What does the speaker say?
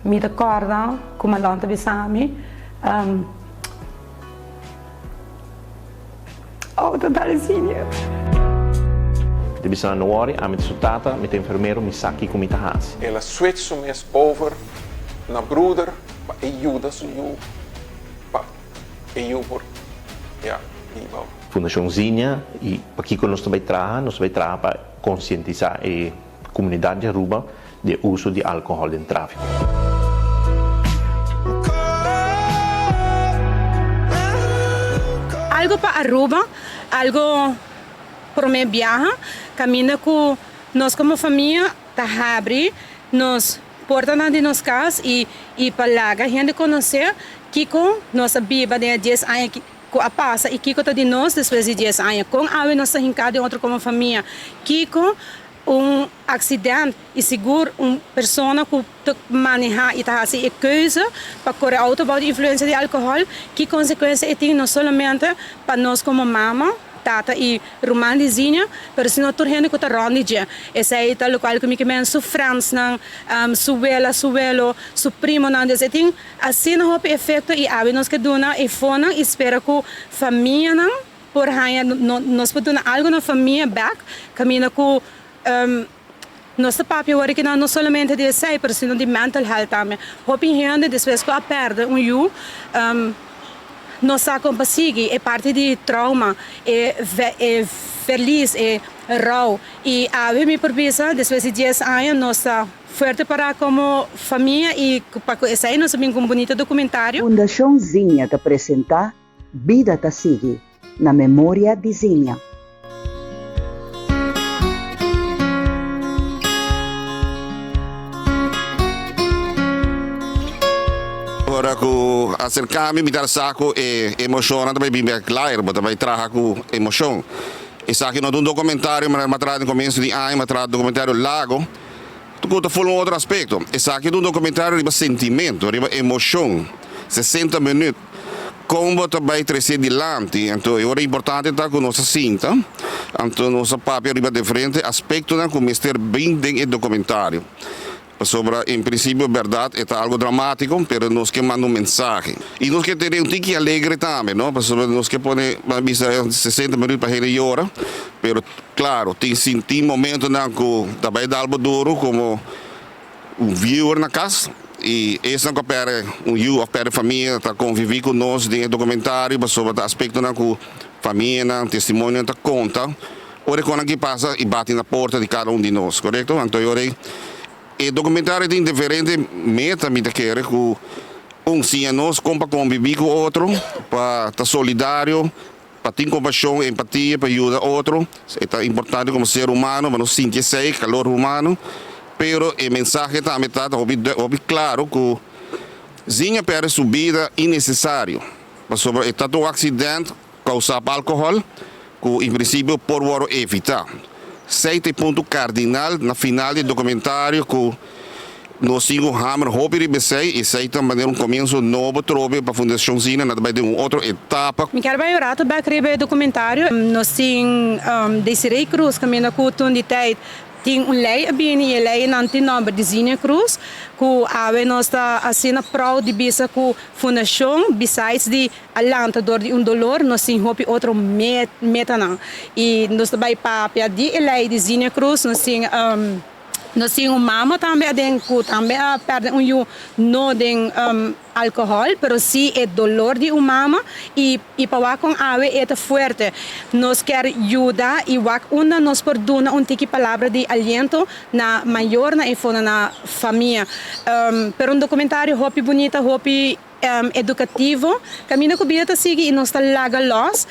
Mi ta kòrda ku Malon ta bisa mi, Oh, ta dal Zinnia. Mi ta bisa nan, No wòri, ami ta su tata, mi ta enfermero, mi sa kiko mi ta hasi. El a switch su mes over na broeder pa e yuda su yu pa e yu por ya biba. Fundashon Zinnia i pakiko nos ta bai traha? Nos ta bai traha pa konsientisá e komunidat di Aruba di e uso di alkohòl den tráfiko. Algo pa Aruba, algo prome biaha, caminda cu nos como famia ta habri nos portanan di nos cas y y pa laga hende conoce kico nos a biba den e dies aña cu a pasa y kico ta di nos despues di dies aña, con awe nos ta hinca den otro como famia, kico Un accident y sigur un persona cu ta maneha y ta haci e keuze pa core auto bao di influencia di alcohol, ki consecuencia e tin no solamente pa nos como mama, tata y ruman di Zinnia, pero sino tur hende cu ta rond di dje. Esey ta locual cu mi ke men su friendsnan, su wela, su welo, su primonan, dus e tin asina hopi efecto y awe nos ke duna e fonan y spera cu famianan Por haña nos por duna algo na famia bek kaminda ku nos ta papia wor aki no solamente di esei pero sino di mental health tambe. Hopi hende despues ku a pèrdè un yu no sa kon pa sigui e parti di trauma, e e verlies, e rou. I awe mi por bisa despues di dies aña nos ta fuerte pará komo famia i pa ku esei nos a bin ku un bunito dokumentario. Fundashon Zinnia ta presentá Bida ta sigui, na memoria di Zinnia. Ora ku aserká mi, mi ta sa ku e emoshonnan ta bai bin bèk laer, bo ta bai traha ku emoshon. Esaki no ta un dokumentario manera mi a traha den komienso di aña, mi a traha dokumentario Lago, ku ta forma un otro aspekto. Esaki ta un dokumentario riba sentimentu, riba emoshon, sesenta minüt. Kon bo ta bai trese dilanti? Anto e ora importante ta ku nos a sinta, anto nos a papia riba diferente aspektonan ku mester bin den e dokumentario. Pasobra en prinsipio bèrdat e ta algu dramátiko, pero nos ke manda un mensahe. I nos ke tene un tiki alegre tambe, no? Pasobra nos ke pone, ban bisa, sesenta minüt pa hende yora, pero klaro, tin sinti momentonan ku ta bai dal bo duru komo Un viewer na cas y esnan cu a perde un yu of perde famia ta convivi cu nos den e documentario pasobra ta aspectonan cu famianan, testimonionan ta conta ora e conan aki pasa y bati na porta di cada un di nos, corecto? Anto e ora ey e documentario tin diferente meta mi ta kere cu un siña nos con pa convivi cu otro, pa ta solidario, Pa tin kompashon, empatia, pa yuda otro, e ta importante komo ser humano pa nos sinti esei, kalor humano. Pero e mensahe tambe ta hopi hopi klaro ku Zinha pèrdè su bida innesesario, pasobra e ta un aksident kousá pa alkohòl ku en prinsipio por wòrdu evitá. Esei ta e punto kardinal na final di e dokumentario ku Nos tin cu hamer hopi riba esey y esey ta manera un comienzo nobo trobe pa Fundacion Zina, nan ta bay den un otro etapa. Mi kier bay un rato bek riba e documentario. Nos tin Desiree Cruz caminda cu toen di tijd tin un ley a bini y e leynan tin nomber di Zinnia Cruz cu awe nos ta asina proud di bisa cu Fundacion besides di a lanta door di un dolor nos tin hopi otro metanan y nos ta bay papia di e ley di Zinnia Cruz nos tin. Nos tin un mama tambe aden cu tambe a perde un yu, no den alcohol, pero si e dolor di un mama y y pa wak con awe e ta fuerte. Nos kier yuda y wak unda nos por duna un tiki palabra di aliento na mayornan y fondo na famia. Pero un documentario hopi bunita, hopi educativo, caminda cu bida ta sigui y nos ta laga los.